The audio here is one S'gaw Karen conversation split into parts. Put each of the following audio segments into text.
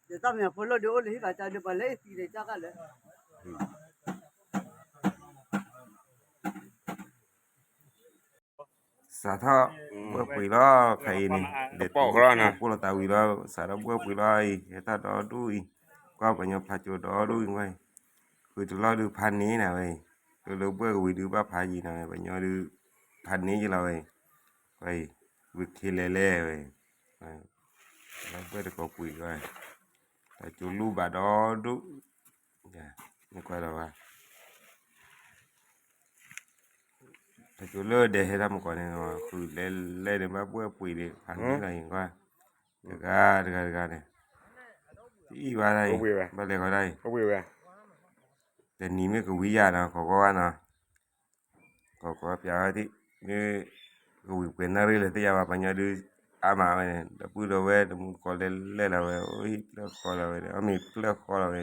ဒီးတၢ်မ့ၢ်အဖိလၢဒုးအိၣ်လၢဟံၣ်ဘၣ်တၢ်ဒုး ပှၤလၢအသံဒီးကၢ်ကၢ်လၢ စးထီၣ်ဘှဲၣ်ပှ့ၤလီၤ ခါအံၤန့ၣ် ဒီးတၢ်ကိၢ်လီၤသးဝံၤလီၤ စးထီၣ်ဘှဲၣ်ပှ့ၤလီၤအံၤ ဟဲထီၣ်ဒီဒူၣ်အံၤ ကွၢ်ပှၤညီဖးကၠိဒီဒူၣ်အံၤဝဲအံၤ ဃုတလီၢ်ဒုးဖးန့ၢ်နၤဝဲအံၤ လၢလၢဘှဲၣ်ကဝံၤဒုးဘၣ်ဖးယံၤနၤဝဲ ပှၤညီဒုး ဖးန့ၢ်ယလီၤဝဲအံၤ ဝဲအံၤ ဝံၤခ့လဲၣ်လဲၣ်ဝဲအံၤ လၢဘှဲၣ်တကိးပှ့ၤလီၤ တၢ်ကၠိလူၢ်ဘၣ်ဒီဒူၣ် နကွၢ်ဒီးဘၣ် တၢ်ကၠိလၢဒဲးဟဲတၢ်မကီးန့ၣ် ဃုလဲၤလဲၤန့ၣ် ဘၣ်ဘှဲၣ်ပှ့ၤဒံး ဖးန့ၢ်လီၤအံၤကွၢ် တဂၤတဂၤတဂၤန့ၣ် တအံၣ်ဘၣ်တၢ်အံၤ ဘၣ်လဲၤဃီတၢ်အံၤ တနံၤမ့ၢ်ကဝံၤယၤနီၤ ခိးကွၢ်ဝဲနီၤ ခိးကွၢ်ပျးဝဲဒၣ် မ့ၢ်ကဝံၤပှဲၤနၣ်ရံၣ်လၢသ့ၣ်ညါဘၣ် ပှၤညီဒုးအါမးဝဲန့ၣ် ဒီပုၢ်ဒီဝဲၢ်တမူတကိးလဲၤလဲၤလီၤဝဲ အိၣ်ဟံၣ်ဖျၢၣ်ဃီလီၤဝဲ အီၣ်မ့ၤဖျၢၣ်ဃီလီၤဝဲ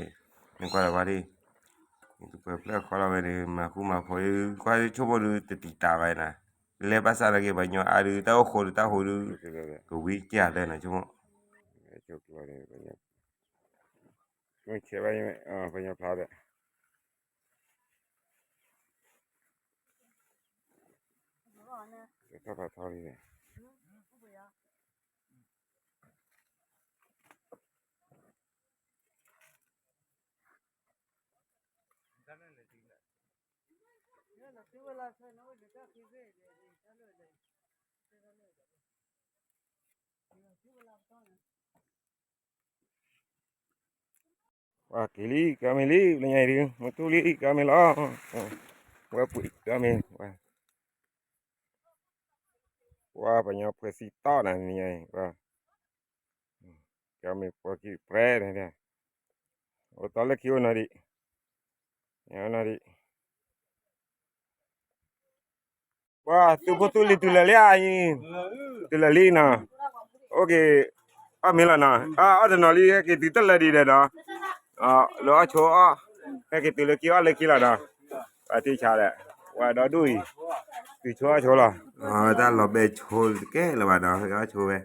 နကွၢ်လီၤကွၢ်ဒံး မ့ၢ်ကပှဲၤဖျၢၣ်ဃီလီၤဝဲန့ၣ် မၤဃူမၤဖိး ကွၢ်ဆိကမိၣ်ဒုးတတံာ်တာ်ဘၣ်နၤ လဲၤဘၣ်ဆၣ်နာ်က့ ပှၤညီအါဒုး တၢ်အိၣ်ဃိဒုးတၢ်ဟိဒုး ကဝံၤကၢ်သၢနၤဆိကမိၣ် မ့ၢ်ဆဲးဘၣ် ပှၤညီဖျါဒီး ကဲထီၣ်ဖးထီလံန့ၣ် ပှၤက့ၤလံ ကမ့ၢ်လံ လၢညါအံၤဒုး မ့ၢ်ထူလံ ကမ့ၢ်လီၤ ဝဲပှ့ၤကမ့ၢ် ပှၤပှၤညီဖှဲးစံတီၢ်နၤ နံၤညါအံၤ ကမ့ၢ်ပှၤက့ၤပြဲန့ၣ် အိၣ်တီလၢခံအိၣ်နီၤဒံး နီၤဒံး ပှၤသုးဖိသုးလံၤတုၤလၢာ်လံဧါအံၤ တုၤလၢာ်လံနီၤ အိၣ်က့ၤ အီၣ်မ့ၤလီၤနီၤ အီၣ်တနီၤလံ ဟဲက့ၤတုၤတလၢာ်ဒံးဒီးနီၤ လၢအီၣ်ဆိအီၣ် ဟဲက့ၤတုၤလၢခံအီၣ်လၢခံလီၤနီၤ ပှၤထံဆါဒီး ပှၤဒီဒူၣ်အံၤ တုၤဆိအီၣ်ဆိလီၤ တၢ်လီၤဘဲဆိတကဲလၢၤဘၣ်နီၤ ဟဲအီၣ်ဆိဝဲ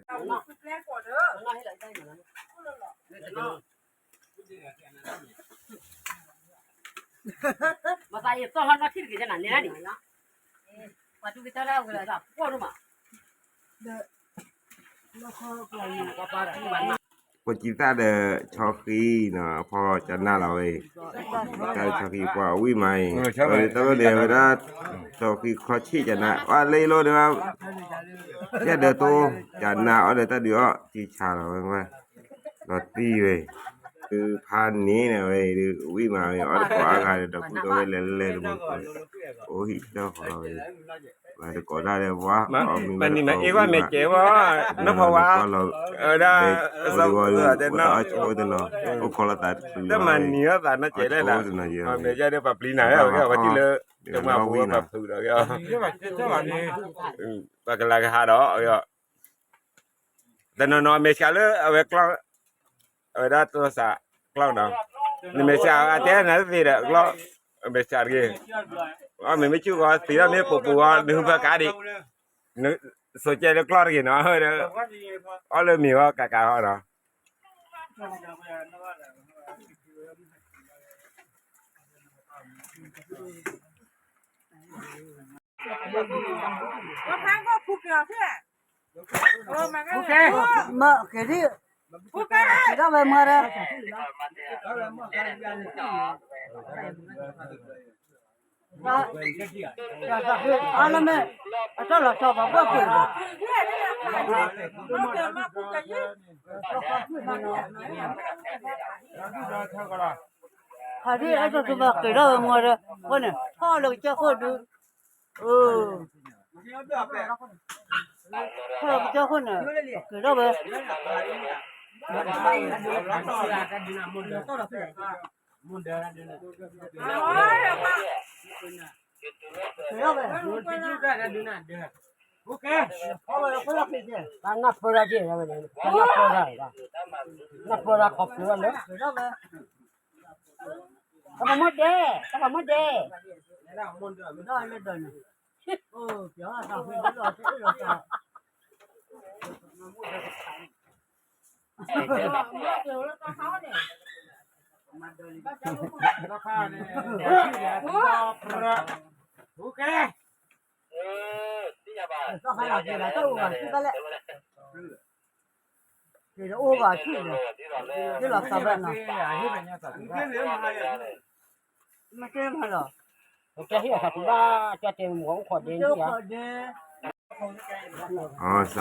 မသးယသီၣ်ဟီၣ်နီၢ်ထံၣ်တဂ့ၤတနၤနဲဒၣ်န့ၣ် ပှၤတူၢ်ကတၢၢ်လၢအဝဲလၢအဖှီၣ်ဒိၣ်မး ပှၤကံသၣ်ဒီးဆီဃံနီၤ အဖီကနၣ်လီၤဝဲအံၤ ကံသၣ်ဒီးဆီဃံပှၤအဝံၣ်မးအံၤ တၢ်လၢဒဲးဝဲဒၣ် ဆီဃံခီဆံၣ်ကနၣ် အီၣ်လၢယလိၣ်ဒံးဘၣ် ယဲၢ်ဒၢတိ ကနၣ်အီၣ်ဒီးတၢ်ဒုးအီၣ် ကံဆါလီၤဝဲ လီၤတံၢ်ဝဲအံၤ ဒုးဖးန့ၢ်န့ၣ်ဝဲအံၤ ဒုးဝံၣ်မးဝဲအံၤ အီၣ်တကိးအါဂၤဒီး ဒီပုၢ်ဒီဝဲၢ်လဲၤလဲၤတမူတကိး အိၣ်ဟံၣ်တၢ်ဃီလီၤဝဲအံၤ မၤတကိးတၢ်ဒီးပှၤ အီၣ်မ့ၤမ့ၢ်တကိးဝံၣ်မး နဖီဝါ ဝဲဒၣ် အိၣ်တနီၤ အိၣ်ခိးလိာ်သးတချုးလီၤ တမၤနံၤအသးနီတစဲးလဲၣ်လၢ မ့ၢ်ယဲဒီးပှၤပျံၤနၤ ဝဲဝဲထံၣ်လၢ တမၤပူၤဝဲပှၤဖုးဒီး ပှၤကလၤကဟးဒီး တနီၤနီၤအမဲာ်ဆှးလၢအဝဲကျီၢ် အဝဲဒၣ်တၢ်စးကျီၢ်နီၤ နမဲာ်ဆှးအတဲနၤသ့ဒီးကျီၢ် အမဲာ်ဆှးတဂ့ၤ အီၣ်မ့ၤမ့ၢ်ဆူၣ်ဃီသံဒီးမ့ၢ်ပူၤပူၤဃီ နဟုဘၢကါဒံး နစိာ်ကဲလၢကျီၢ်တဂ့ၤနီၤ အီၣ်လၢမ့ၤဃီကးကးဃီနီၤ မ့ၢ်ကဲဒ် ကဲဒ်ဝဲမၤဒီး အါလၢမ့ၢ် အတၢ်လီၤဆီပှၤဘၣ်ကွံာ်ဘၣ် ဖးဒံးအဲၣ်ဒိးသူဘၣ်က့ၤထီၣ်ဝဲမၤဒီး အဃိန့ၣ် ထီၣ်လၢကစၢၢ်ခိၣ်ဒုး ထီၣ်လၢကစၢၢ်ခိၣ်န့ၣ် က့ၤထီၣ်ဝဲ တၢ်နၢ်ပၢၢ်တၢ်က့, တၢ်နၢ်ပၢၢ်တၢ်, နၢ်ပၢၢ်တၢ်ခီဖျိလၢ, တၢ်ပမီၢ်ဒဲး, တၢ်ပမီၢ်ဒဲး, စးထီၣ် ပူၤထူၣ်အီၤမ့ၢ်ဝံၤဒီးဝဲ ပကစံၣ်လီၤတၢ်မၤလီၤ ကျဲလီၤဒီးကါဖဲလီၤနီၤ, ကျဲလီၤဒီးကါဖဲလီၤ အီၣ်လီၤကါဖဲဂီၤဒီး စးထီၣ်ပှဲၢ်ဒီးပှ့ၤဒီးလီၤ, ခဲအံၤ ကတဲာ်ကတီၤပာ်သးလံ အီၣ်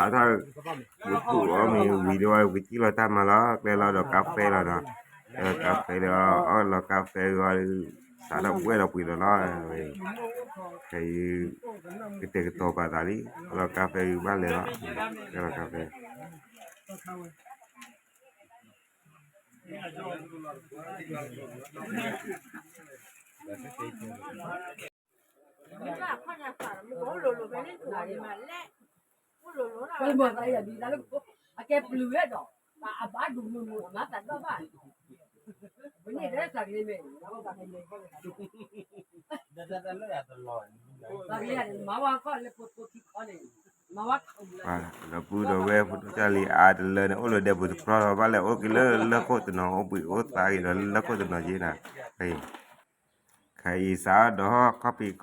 လီၤကါဖဲဂ့ၤဘၣ်လဲၤလီၤ, ကျဲလီၤကါဖဲ ဒီပုၢ်ဒီဝဲၢ်ဖိဒိၣ်ကၢ်လံၤအါတလၢန့ၣ် အိၣ်လၢဒဲပူၤတပြီလီၤ ဘၣ်လဲၤအိၣ်က့ၤလၢလၢၢ်ခိၣ်တနီၤ အိၣ်ဘှံးအိၣ်သါက့ၤဒီးလၢလၢၢ်ခိၣ်တနီၤက့ၤနၤ, ခဲအံၤ ခဲအံၤစးဒီးခီၣ်ဖံးခီၣ်ဖျီ ပှၤကတဲာ်ကတီၤ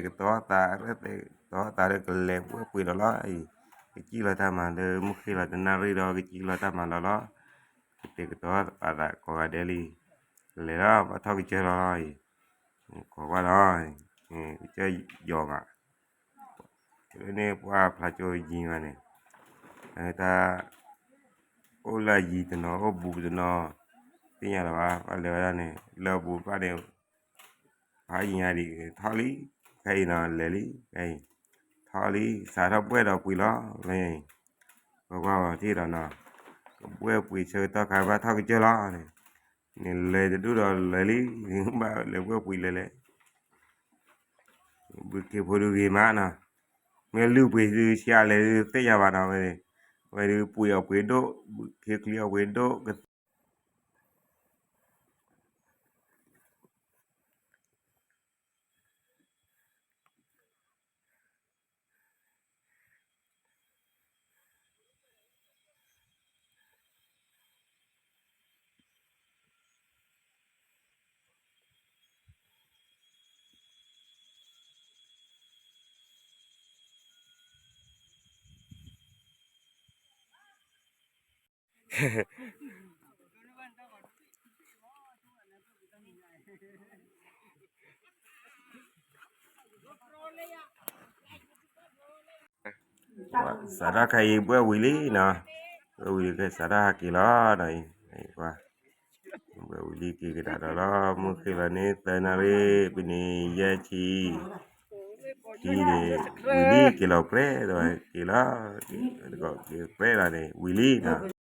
သး ကတဲာ်ကတီၤသးဒီးကလဲၤပှဲၢ်ပှ့ၤဒီးလီၤအံၤ, ကစံၣ်လီၤတၢ်မၤလၢမုၢ်ဃ့ၢ်လီၤတနၣ်ရံၣ်ဒီး ကစံၣ်လီၤတၢ်မၤလီၤလီၤ, ကတဲာ်ကတီၤပာ်သးကိးဂၤဒဲးလံ, ကလဲၤလီၤ ဘၣ်ထီၣ်ကစၢၢ်လီၤလီၤအံၤ, ကိးကွၢ်လီၤ, ကစၢၢ်ယီၤမး လၢန့ၣ်ပှၤဖျါကၠိယံၤမးန့ၣ်, တၢ် အိၣ်လၢယံၤတနီၤ အိၣ်ဘူးတနီၤ, သ့ၣ်ညါလၢၤဘၣ် ဘၣ်လဲၤဝဲဒၣ်န့ၣ် လၢအဘူးဘၣ်န့ၣ်, ဖးယံၤညါဒံး ထီၣ်လံ, ခဲအံၤနီၤ လဲၤလံ, ခဲအံၤ ထီၣ်လံ စးထီၣ်ပှဲၢ်ဒီးပှ့ၤလီၤ, လၢအံၤ ကွၢ်ကွၢ်ထံၣ်ဒီးနီၤ, ကပှဲၢ်ပှ့ၤဆၢကတီၢ်ခါဘၣ်ထီၣ်ကစၢၢ်လီၤ, န့ၣ်လဲၤတဒူၣ်ဒီးလဲၤလံ, ဘၣ်လဲၤပှဲၢ်ပှ့ၤလဲၤလဲၤ ဘုခ့ဖိဒုဂ့ၤမးနီၤ, မ့ၢ်လုၢ်ပှ့ၤဒုဆံးလဲၤဒုသ့ၣ်ညါဘၣ်နီၤ, ဝဲဒုပှ့ၤအီၤပှ့ၤဒိၣ်, ဘုခ့ချံအီၤပှ့ၤဒိၣ်, က စးထီၣ်ခဲအံၤဘှဲၣ်ဝံၤလံနီၤ, ဘှဲၣ်ဝံၤလံ ကစးထီၣ်ဟးက့ၤလီၤနီၤ, ဘှဲၣ်ဝံၤလံက့ၤကဒါဒီးလီၤ, မုၢ်ဃ့ၢ်လီၤန့ၣ် သၢနၣ်ရံၣ် ပနံၤယဲၢ်ဆံ ခံန့ၣ် ဝံၤလံက့ၤလီၤပြဲဒီးက့ၤလီၤ, က့ၤပြဲလီၤန့ၣ် ဝံၤလံနီၤ